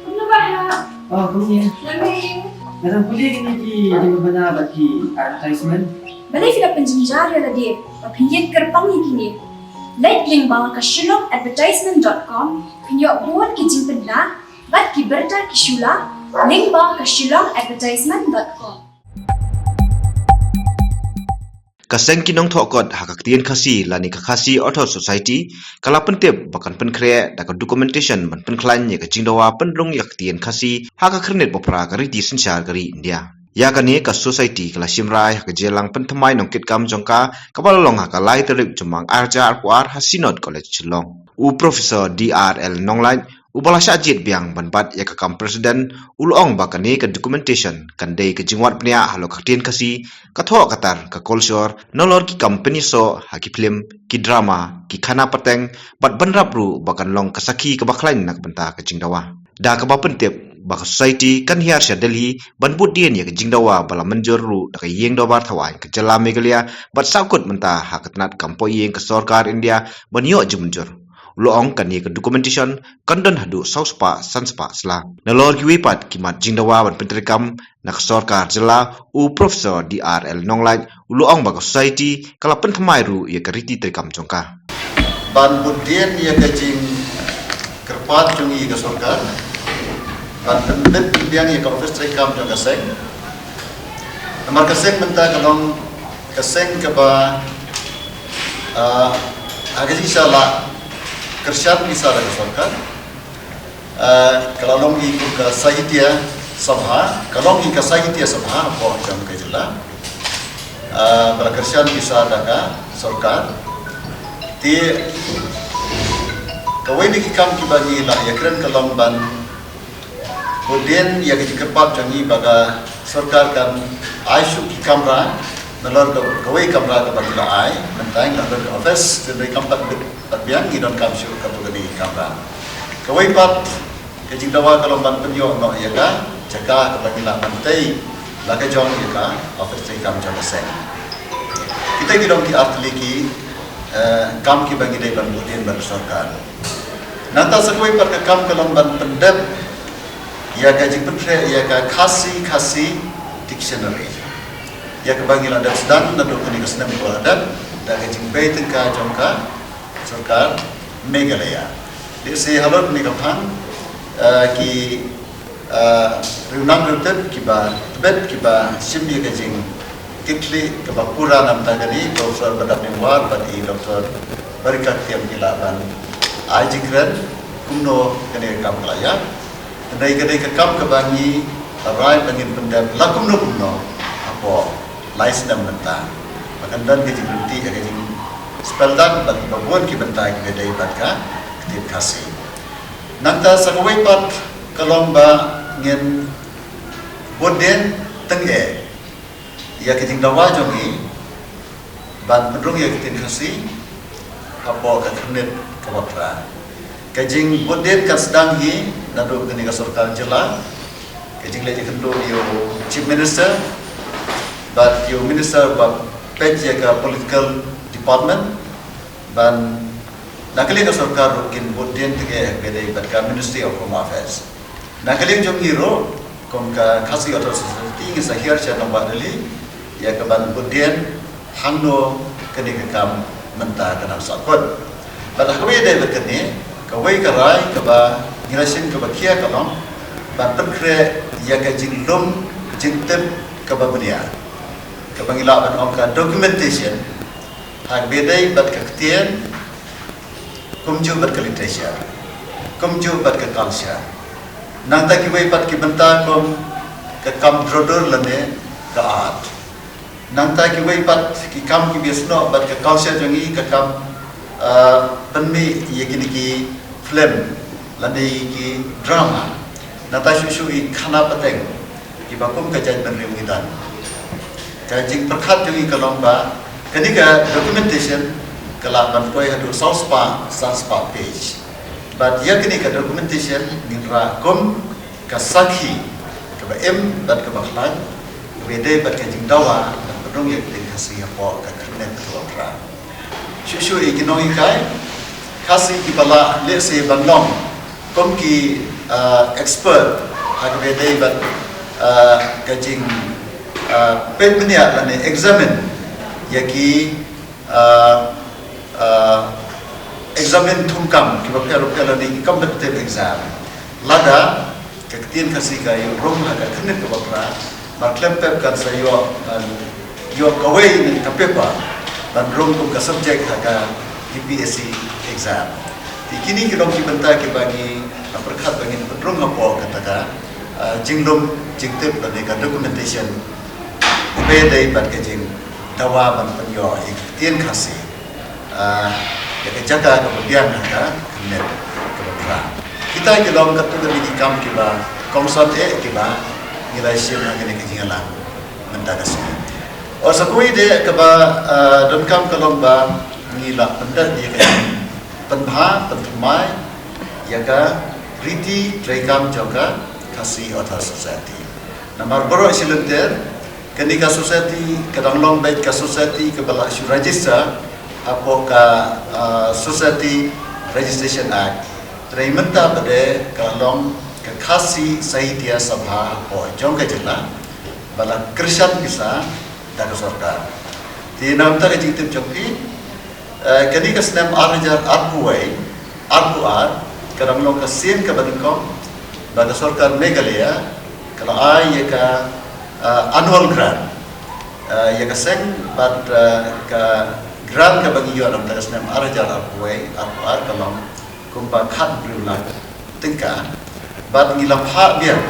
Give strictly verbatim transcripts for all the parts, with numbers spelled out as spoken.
Kumno ba ha? Oh, kumne. Nga dang pule kine ki jingpynbna bad ki advertisement. Balei phi la pynjynjar ïa lade ba phin ïeng kyrpang ïa kine? Leit lyngba ka shillong advertisement dot com, phin ïoh bun ki jingpynbna bad ki bynta ki shu la, lyngba ka shillong advertisement dot com. Ka seng ki nongthoh kot ha ka ktien Khasi lane ka Khasi Author Society ka la pyntip ba kan pynkhreh da ka documentation ban pynkhlaiñ ïa ka jingdawa pynrung ïa ka ktien Khasi ha ka khyrnit ba phra ka riti synshar ka ri India. Ïa kane ka society ka la shim rai ha ka jingïalang pynthymmai nongkitkam jong ka, kaba la long ha ka lai tarik Jymmang arhajar arphew ar ha Synod College Shillong. U Professor D R L Nonglait, uba la shah jied biang ban bat ïa ka kam president, u la ong ba kane ka documentation kan dei ka jingwad bniah halor ka ktien Khasi, ka thoh ka tar, ka culture, nalor ki kam pynïasoh ha ki film, ki drama, ki khana pateng, bad bynrap ruh ba kan long ka sakhi kaba khlaiñ na ka bynta ka jingdawa. Da kaba pyntip ba ka society kan hiar sha Delhi ban bud dien ïa ka jingdawa ba la mynjur ruh da ka ïing dorbar thawaiñ ka jylla Meghalaya, bad sahkut mynta ha ka tnat kam poi ïing ka sorkar India ban ïoh jingmynjur. U la ong kane ka documentation kan don haduh saw spah san spah sla. Nalor kiwei pat ki mat jingdawa ban pyntreikam na ka sorkar jylla, u Professor D R L Nonglait u la ong ba ka society ka la pynthymmai ruh ïa ka riti treikam jong ka. Ban bud dien ïa ka jingkyrpad jong ngi ïa ka sorkar, ban pynbit pynbiang ïa ka office treikam jong ka seng. Namar ka seng mynta ka long ka seng kaba, ah, ha ka jingshisha la kyrshan pisa da ka sorkar. Ah, ka la long hi kum ka Sahitya Sabha, ka long hi ka Sahitya Sabha hapoh jong ka jylla. Ah, ba la kyrshan pisa da ka sorkar. Te kawei na ki kam kiba ngi la ïakren ka long ban bud dien ïa ka jingkyrpad jong ngi ba ka sorkar kan ai shuh ki kamra, nalor ka, kawei kamra kaba ki la ai, mynta ngi la don ka office, hynrei kam pat bit pat biang, ngi donkam shuh katto katne ki kamra. Kawei pat ka jingdawa ka long ban pynïoh noh ïa ka jaka kaba ngi lah ban tei la ka jong ïa ka office treikam jong ka seng. Kita ki long ki artylli ki, eh, kam kiba ngi dei ban bud dien bad ka sorkar. Nangta sa kawei pat ka kam ka long ban pyndep ïa ka jingpynkhreh ïa ka Khasi, Khasi dictionary, ïa kaba ngi la dep sdang naduh kane ka snem kaba la dep da ka jingbei tyngka jong ka sorkar Meghalaya. Lehse halor kane ka phang, eh, ki, eh, riewniam riewtip kiba tbit kiba shim ïa ka jingkitkhlieh kaba pura na ka bynta kane, Professor Badap Newar bad i Doctor Barikah Ktiam ki lah ban ai jingkren kumno kane ka kam ka la ïaid. Hynrei ka dei ka kam kaba ngi la rai ba ngin pyndep la kumno kumno hapoh lai snem mynta. Ba kan don ka jingryntih, ka jingspeldak bad kiba bun ki bynta kiba dei bad ka ktien Khasi. Nangta sa kawei pat ka long ba ngin bud dien tyngeh ïa ka jingdawa jong ngi ban pynrung ïa ka ktien Khasi hapoh ka khyrnit kaba phra. Ka jingbud dien kan sdang hi naduh kane ka sorkar jylla, ka jingleit ïakynduh ïa u Chief Minister bad ïa u Minister ba peit ïa ka political department, ban na ka liang ka sorkar ruh kin bud dien tyngeh ha kaba ïadei bad ka Ministry of Home Affairs. Na ka liang jong ngi ruh kum ka Khasi Authors Society ngi sa hiar sha Nongbah Delhi ïa ka ban bud dien hangno kane ka kam mynta ka dang sahkut. Bad ha kaba ïadei bad kane, kawei ka rai kaba ngi la shim kaba khia ka long ban pynkhreh ïa ka jinglum jingtip kaba bniah, kaba ngi lah ban ong ka documentation, ha kaba ïadei bad ka ktien, kumjuh bad ka literature, kumjuh bad ka culture. Nangta kiwei pat ki bynta kum ka kam drodur lane ka art. Nangta kiwei pat ki kam kiba ïasnoh bad ka culture jong ngi, ka kam, ah, pynmih ïa kine ki film lane ki drama. Nangta shuh shuh i khana pateng kiba kum ka jaitbynriew ngi don. Ka jingpyrkhat jong ngi ka long ba kane ka documentation ka lah ban poi haduh saw spah, san spah page. Bad ïa kane ka documentation ngin rah kum ka sakhi kaba im bad kaba khlaiñ kaba ïadei bad ka jingdawa ban pynrung ïa ka ktien Khasi hapoh ka khyrnit kaba phra. Shuh shuh i ki nonghikai, Khasi kiba lah lehse ban long kum ki, ah, expert ha kaba ïadei bad, ah, ka jing, ah, peit bniah lane examine ïa ki, ah, ah, examine thungkam kiba pher bapher lane ki competitive exam. Lada ka ktien Khasi ka ïoh rung ha ka khyrnit kaba phra, mar khlem pep kan sa ïoh, kan ïoh kawei na ka paper ban rung kum ka subject ha ka U P S C exam. Te kine ki long ki bynta kiba ngi la pyrkhat ba ngin pynrung hapoh kata ka, ah, jinglum jingtip lane ka documentation ba ïadei bad ka jingdawa ban pynïoh ïa ka ktien Khasi, ah, ïa ka jaka kaba biang ha ka khyrnit kaba phra. Kita ki long katto katne ki kam kiba kongsan eh kiba ngi la shim ha kane ka jingïalang mynta ka sngi. Sa kawei de kaba, ah, donkam ka long ba ngi la pyndep ïa ka jingpynbha pynthymmai ïa ka riti treikam jong ka Khasi Author Society. Namar baroh shi lynter kane ka society ka dang long beit ka society kaba la shu register hapoh ka, ah, Society Registration Act. Hynrei mynta pat de ka long ka Khasi Sahitya Sabha hapoh jong ka jylla ba la kyrshan pisa da ka sorkar. Te na ka bynta ka jingtip jong phi, eh, kane ka snem ar hajar arphew wei, arphew ar, ka dang long ka sien kaba nyngkong ba ka sorkar Meghalaya ka la ai ïa ka, eh, annual grant, eh, ïa ka seng bad, eh, ka grant kaba ngi ïoh na ka bynta ka snem ar hajar arphew wei, arphew ar ka long kumba khathynriew lak tyngka. Bad ngi la phah biang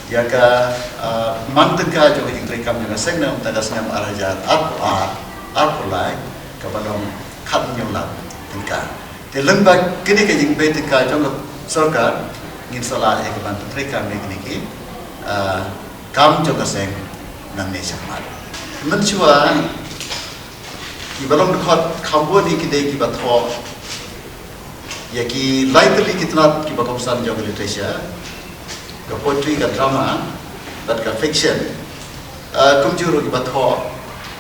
ïa ka, ah, mang tyngka jong ka jingtreikam jong ka seng na ka bynta ka snem ar hajar arphew ar, arphew lai kaba long khathynñiew lak tyngka. Te lyngba kine ki jingbei tyngka jong ka sorkar ngin sa lah ïa ka ban pyntreikam ïa kine ki, ah, kam jong ka seng nangne shakhmat. Mynshuwa kiba long dkhot kham bun hi ki dei kiba thoh ïa ki lai tylli ki tnat kiba kongsan jong ka literature, ka poetry, ka drama bad ka fiction. Ah, kumjuh ruh kiba thoh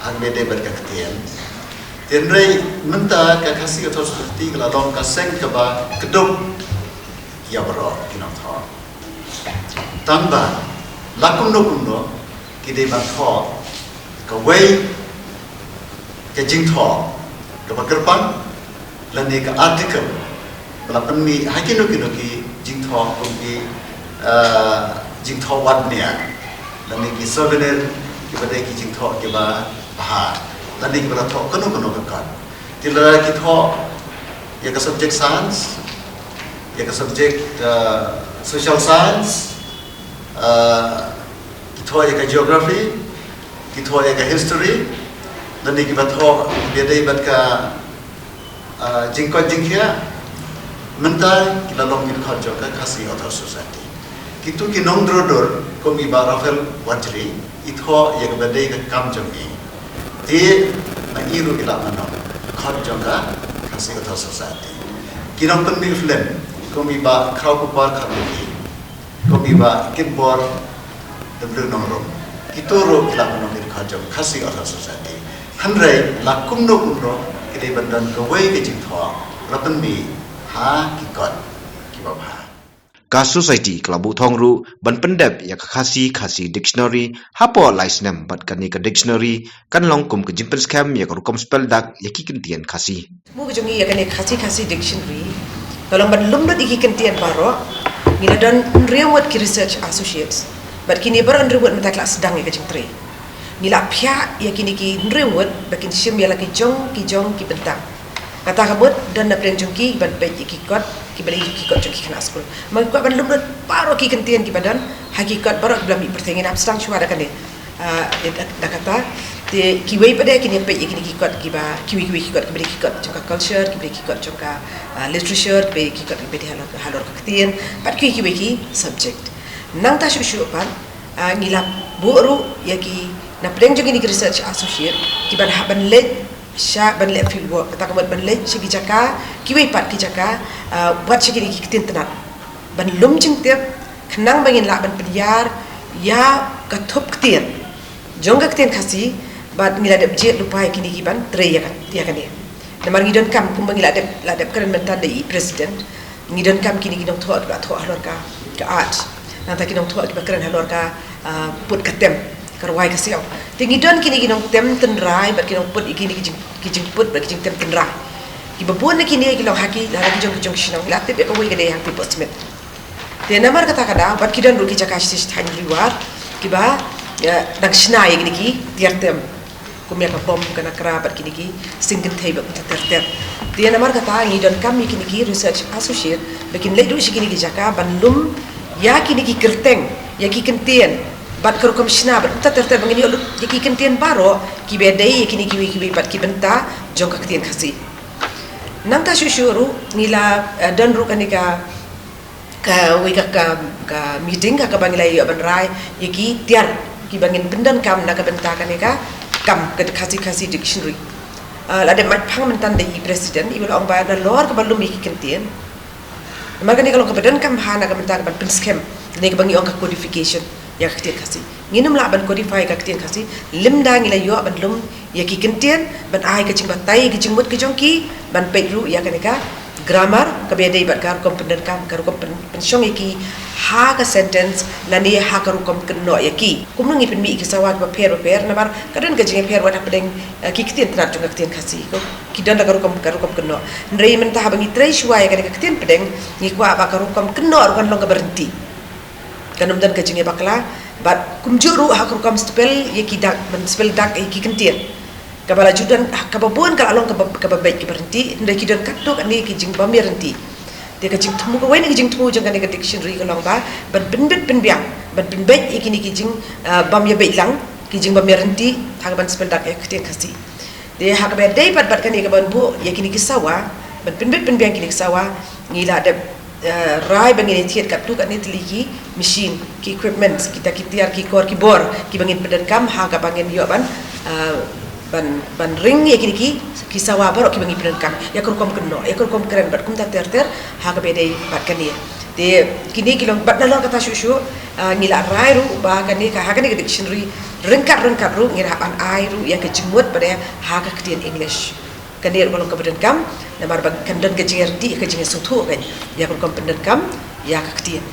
ha kaba ïadei bad ka ktien. Te hynrei mynta ka Khasi Author Society ka la long ka seng kaba kdup ïa baroh ki nongthoh. Tangba la kumno kumno ki dei ban thoh kawei ka jingthoh kaba kyrpang lane ka article ba la pynmih ha kino kino ki jingthoh kum ki, eh, jingthoh wad nia lane ki souvenir kiba dei ki jingthoh kiba bha lane kiba la thoh kano kano ka kot. Te lada ki thoh ïa ka subject science, ïa ka subject, eh, social science, eh, ki thoh ïa ka geography, ki thoh ïa ka history, lane kiba thoh kiba dei bad ka, ah, jingkoit jingkhiah, mynta ki la long ki dkhot jong ka Khasi Author Society. Kito ki nongdur dur kum i Bah Raphael Warjri i thoh ïa kaba dei ka kam jong i. Te ma i ruh i lah ban long dkhot jong ka Khasi Author Society. Ki nongpynmih film kum i Bah Khraw Kupar Kharlukhi, kum i Bah Kitbor W Nongrum. Kito ruh ki lah ban long ki dkhot jong Khasi Author Society. Hynrei la kumno kumno ki dei ban don kawei ka jingthoh la pynmih ha ki kot kiba bha. Ka Society ka la buh thong ruh ban pyndep ïa ka Khasi Khasi Dictionary hapoh lai snem bad kane ka dictionary kan long kum ka jingpynskhem ïa ka rukom spell dak ïa ki kyntien Khasi. Mu ka jong ngi ïa kane Khasi Khasi Dictionary ka long ban lum lut ïa ki kyntien baroh. Ngi la don hynriew ngut ki research associates bad kine baroh hynriew ngut mynta ki la sdang ïa ka jingtrei. Ngi la phiah ïa kine ki hynriew ngut ba kin shim ïa la ki jong ki jong ki bynta. Kata ka mut don na pdeng jong ki ban peit ïa ki kot kiba dei ki kot jong ki khynnah skul. Ma ngi kwah ban lum lut baroh ki kyntien kiba don ha ki kot baroh kiba la mih pyrthei. Ngin hap sdang shuwa da kane. Ah, da, da kata te kiwei pat de kin ïa peit ïa kine ki kot kiba, kiwei kiwei ki kot kiba dei ki kot jong ka culture, kiba dei ki kot jong ka, ah, literature, kiba dei ki kot kiba dei halor, halor ka ktien, bad kiwei kiwei ki subject. Nangta shuh shuh pat, ah, ngi la buh ruh ïa ki na pdeng jong kine ki research associate kiban hap ban leit sha ban leh field work, kata ka mut ban leit sha ki jaka, kiwei pat ki jaka, ah, wat sha kine ki ktien tnat ban lum jingtip khnang ba ngin lah ban pynïar ïa ka thup ktien jong ka ktien Khasi bad ngi la dep jied lypa ïa kine kiban trei ïa ka, ïa kane. Namar ngi donkam, kumba ngi la dep, la dep kren mynta da i president, ngi donkam kine ki nongthoh kiba thoh halor ka, ka art. Nangta ki nongthoh kiba kren halor ka, ah, put ka tem, ka rwai ka siaw. Te ngi don kine ki nongtem tynrai bad ki nongput, kine ki jing, ki jingput bad ki jingtem tynrai. Kiba bun na kine ki long ha ki, ha ki jong ki jong ki shnong, la tip ïa kawei ka dei hangtei Pohsmit. Te namar kata ka daw, bad ki don ruh ki jaka shi thaiñ riwar kiba, eh, dang shna ïa kine ki tiar tem, kum ïa ka bom, ka nakra bad kine ki sing kynthei bad kumta ter ter. Te namar kata ngi donkam ïa kine ki research associate ba kin leit ruh sha kine ki jaka ban lum ïa kine ki kyrteng, ïa ki kyntien bad ka rukom shna bad kumta ter ter, ba ngin ïoh lut ïa ki kyntien baroh kiba dei ïa kine kiwei kiwei pat ki bynta jong ka ktien Khasi. Nangta shuh shuh ruh ngi la, eh, don ruh kane ka, kawei ka, ka, ka meeting ha kaba ngi la ïoh ban rai ïa ki tiar kiba ngin pyndonkam na ka bynta kane ka kam, ka Khasi, Khasi dictionary. Ah, la dep mad phang mynta da i president, iba la ong ba nalor kaba lum ïa ki kyntien. Namar kane ka long kaba donkam bha na ka bynta ka ban pynskhem, kane kaba ngi ong ka codification ïa ka ktien Khasi. Ngin ym lah ban codify ka ktien Khasi lymda ngi la ïoh ban lum ïa ki kyntien, ban ai ka jingbatai, ka jingmut ka jong ki, ban peit ruh ïa kane ka grammar, kaba ïadei bad ka rukom pyndonkam, ka rukom pyn-, pynshong ïa ki ha ka sentence lane ha ka rukom kynnoh ïa ki. Kumno ngi pynmih ki sawa kiba pher ba pher, namar ka don ka jingïapher wat hapdeng, eh, ki ktien tnat jong ka ktien Khasi. Ko, ki don da ka rukom, ka rukom kynnoh. Hynrei mynta haba ngi trei shuwa ïa kane ka ktien pdeng, ngi kwah ba ka rukom kynnoh ruh kan long kaba ryntih. Kan ym don ka jingïabakla, bad kumjuh ruh ha ka rukom spell ïa ki dak, ban spell dak ïa ki kyntien. Kaba la ju don, ha, kaba bun ka la long kaba, kaba beit kaba ryntih, hynrei ki don katto katne ki jingbym ïaryntih. Te ka jingthmu, kawei na ki jingthmu jong kane ka dictionary ka long ba ban pynbit pynbiang, ban pynbeit ïa kine ki jing, ah, bym ïabeit lang, ki jingbym ïaryntih, ha kaban spell dak ïa ka ktien Khasi. Te ha kaba ïadei pat bad kane kaban buh ïa kine ki sawa, ban pynbit pynbiang kine ki sawa, ngi la dep, eh, rai ba ngin ïa thied katto katne tylli ki machine, ki equipments, kita ki tiar, ki kor, ki bor kiba ngin pyndonkam ha kaba ngin ïoh ban, eh, ban, ban ring ïa kine ki, ki sawa baroh kiba ngin pyndonkam ïa ka rukom kynnoh, ïa ka rukom kren bad kumta ter ter ha kaba ïadei bad kane. Te kine ki long, bad nalor kata shuh shuh, ah, ngi la rai ruh ba kane ka, ha kane ka dictionary ryngkat ryngkat ruh ngi la hap ban ai ruh ïa ka jingmut pat de ha ka ktien English. Kane ruh ka long kaba donkam, namar ba kan don ka jingïaryntih, ka jingïasngewthuh kan ïa ka rukom pyndonkam ïa ka ktien.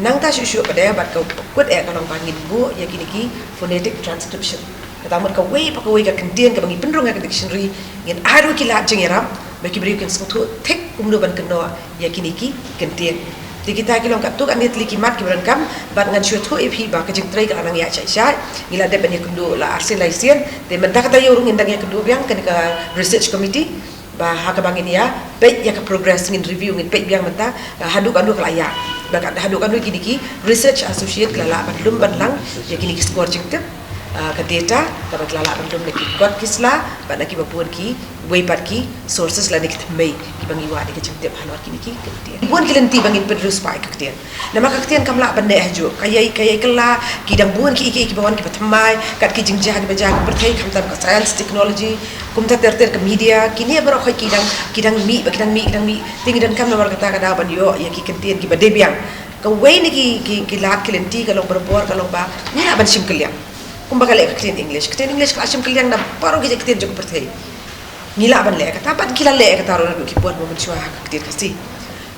Nangta shuh shuh pat de, bad ka kut eh ka long ba ngin buh ïa kine ki phonetic transcription. Kata mut kawei pa kawei ka kyntien kaba ngi pynrung ha ka dictionary, ngin ai ruh ki lad jingïarap ba ki briew kin sngewthuh thik kumno ban kynnoh ïa kine ki kyntien. Te kita ki long katto katne tylli ki mat kiba donkam, bad ngan shu ïathuh ïa phi ba ka jingtrei ka la nang ïaid shai shai, ngi la dep ban ïakynduh la arsien laisien, te mynta ka taïew ruh ngin dang ïakynduh biang kane ka research committee, ba ha kaba ngin ïa peit ïa ka progress, ngin review, ngin peit biang mynta, ah, haduh katno ka la ïaid. Ba ka, haduh katno kine ki research associate ki la lah ban lum ban lang ïa kine ki score jingtip, ah, ka data, kaba ki la lah ban lum na ki kot ki sla, bad na kiba bun kiwei pat ki sources lane ki thymmei kiba ngi wad ïa ka jingtip halor kine ki kyntien. Bun ki lynti ba ngin pynriewspah ïa ka ktien. Namar ka ktien kam lah ban neh hajuh. Ka ïai, ka ïai kylla, ki dang bun kiei kiei kiba wan kiba thymmai, kat ki jingjia kiba jia ha ka pyrthei, khamtam ka science, technology, kumta ter ter, ka media, kine baroh khoit ki dang, ki dang mih, ba ki dang mih, ki dang mih. Te ngi donkam namar kata ka daw ban ïoh ïa ki kyntien kiba dei biang. Kawei na ki, ki, ki lad ki lynti ka long barabor ka long ba ngi lah ban shim kylliang. Kumba ka leh ka ktien English. Ka ktien English ka lah shim kylliang na baroh ki jait ktien jong ka pyrthei. Ngi lah ban leh kata, bad ki la leh kata ruh naduh ki por ba mynshuwa ha ka ktien Khasi.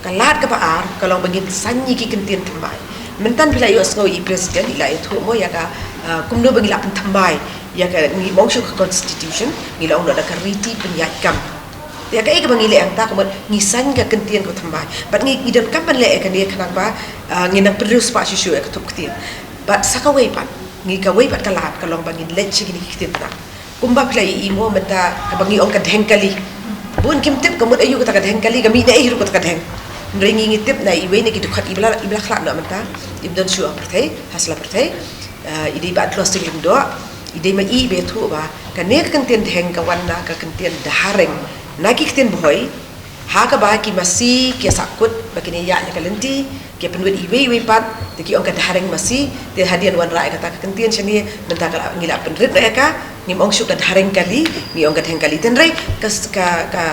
Ka lad kaba ar ka long ba ngin saiñ ïa ki kyntien thymmai. Mynta phi la ïohsngew i president i la ïathuh mo ïa ka, ah, kumno ba ngi lah pynthymmai ïa ka, ngim ong shuh ka constitution, ngi la ong noh da ka riti pynïaid kam. Ïa kaei kaba ngi leh hangta, ka mut ngi saiñ ka kyntien kaba thymmai. Bad ngi, ngi donkam ban leh ïa kane khnang ba, ah, ngin nang pynriewspah shuh shuh ïa ka thup ktien. Bad sa kawei pat, ngi kawei pat ka lad ka long ba ngin leit sha kine ki ktien tnat. Kumba phi la ïohi mo mynta kaba ngi ong ka dheng kali. Bun kim tip ka mut aïu kata ka dheng kali, ka mih na ei ruh kata ka dheng. Hynrei ngi ngi tip na iwei na ki dkhot iba la, iba la khlad noh mynta, im don shuh ha pyrthei, ha sla pyrthei. Ah, i dei Bah Tlosing Lyngdoh, i dei ma i iba ïathuh ba kane ka kyntien dheng ka wan na ka kyntien dhareng na ki ktien Bhoi, ha kaba ki masi ki ïa sahkut ba kin ïaid ïa ka lynti, ki ïa pynwit iwei iwei pat, te ki ong ka dhareng masi, te hadien wanrah ïa kata ka kyntien shane, mynta ka la, ngi la pynrit noh ïa ka, ngim ong shuh ka dhareng kali, ngi ong ka dheng kali. Te hynrei ka, ka, ka,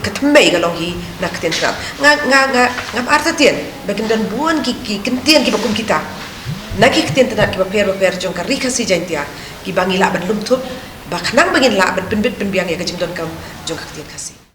ka thymmei ka long hi na ka ktien tnat. Nga, nga, nga, ngam artatien ba kin don bun ki, ki kyntien kiba kum kita na ki ktien tnat kiba pher ba pher jong ka Ri Khasi Jaiñtia kiba ngi lah ban lum thup, ba khnang ba ngin lah ban pynbit pynbiang ïa ka jingdonkam jong ka ktien Khasi.